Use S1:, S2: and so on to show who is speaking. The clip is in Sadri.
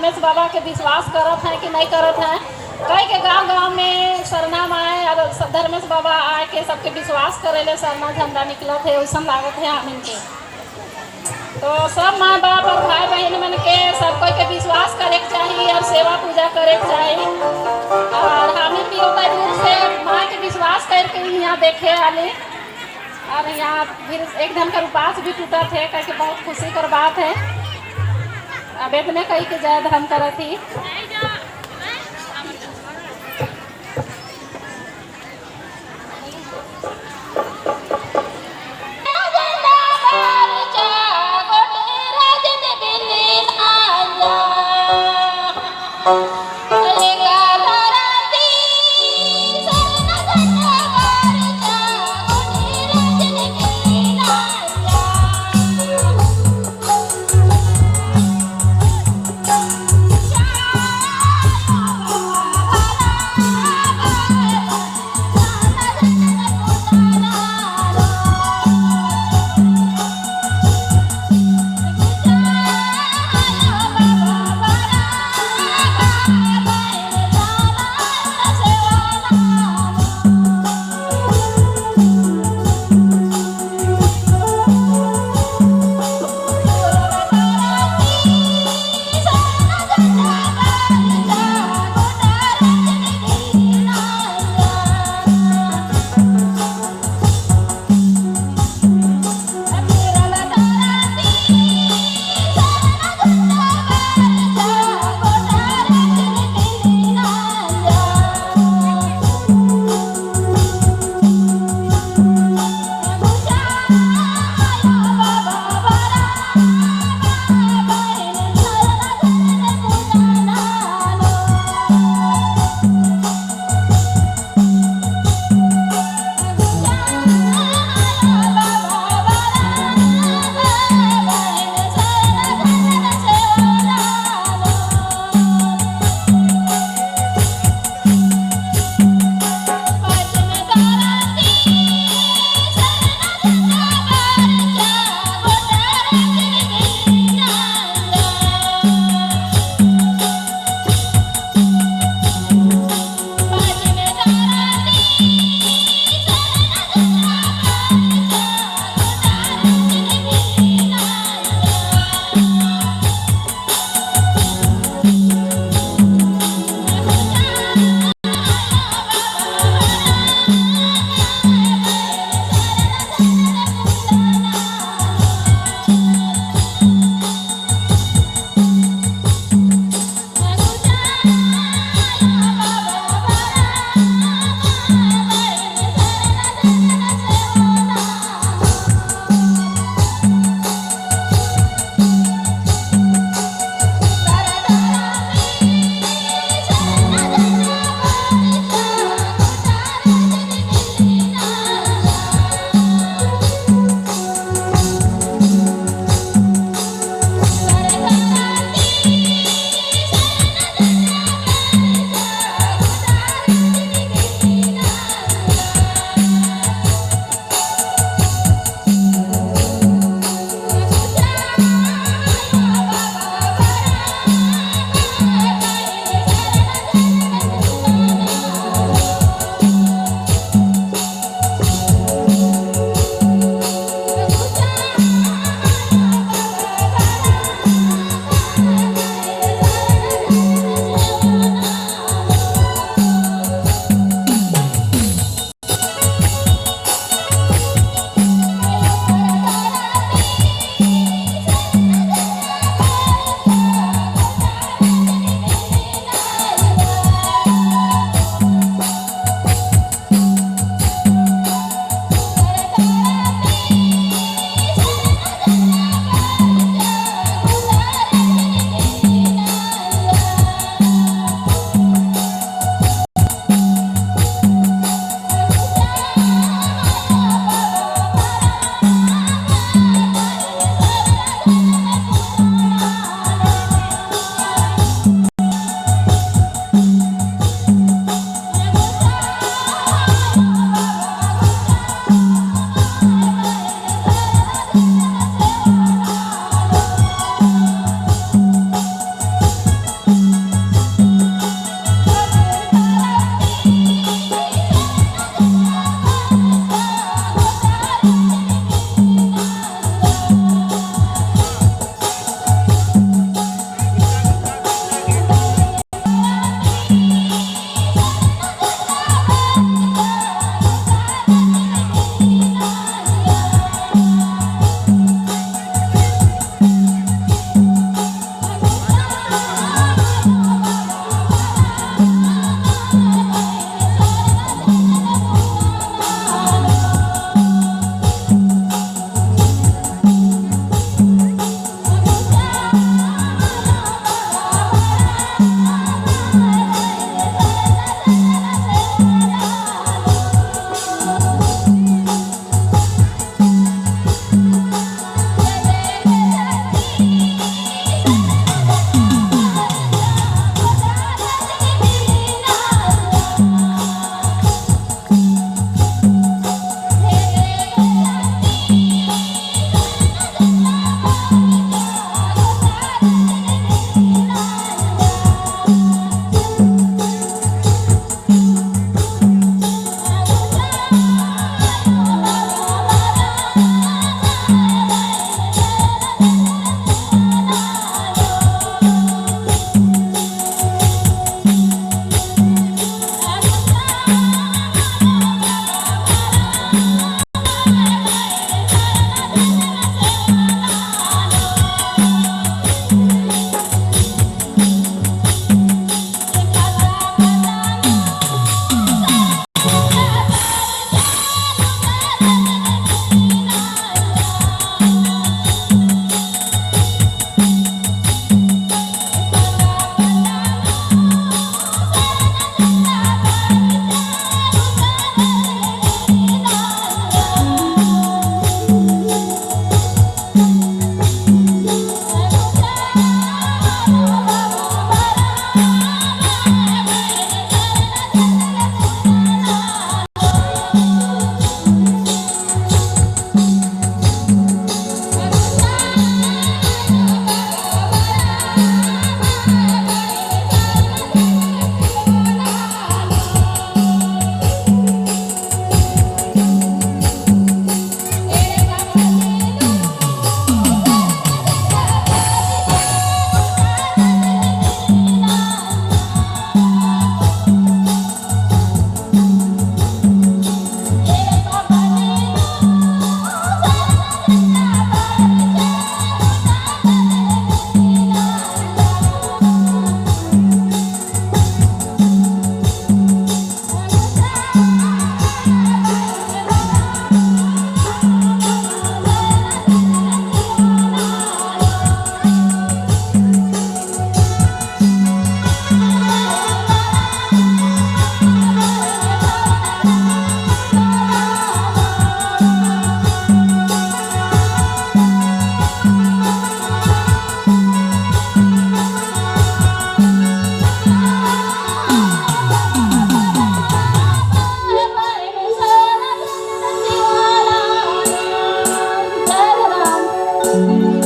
S1: धर्मेश बाबा के विश्वास करत हैं कि नहीं करत हैं। कई के गांव गांव में सरना आए और धर्मेश बाबा आए के सबके विश्वास करेले सरना झंडा निकलत है, वैसन लागत है हमिन के। तो सब माँ बाप और भाई बहन मन के, सब कोई के विश्वास करे के चाहिए और सेवा पूजा करे के चाहिए। और हमें भी उतना दूर से माँ के विश्वास करके यहाँ देखे आले और यहाँ फिर एक धन का उपास भी टूटा थे करके बहुत खुशी कर बात है। अब इतने कही के जय धर्म करत थी।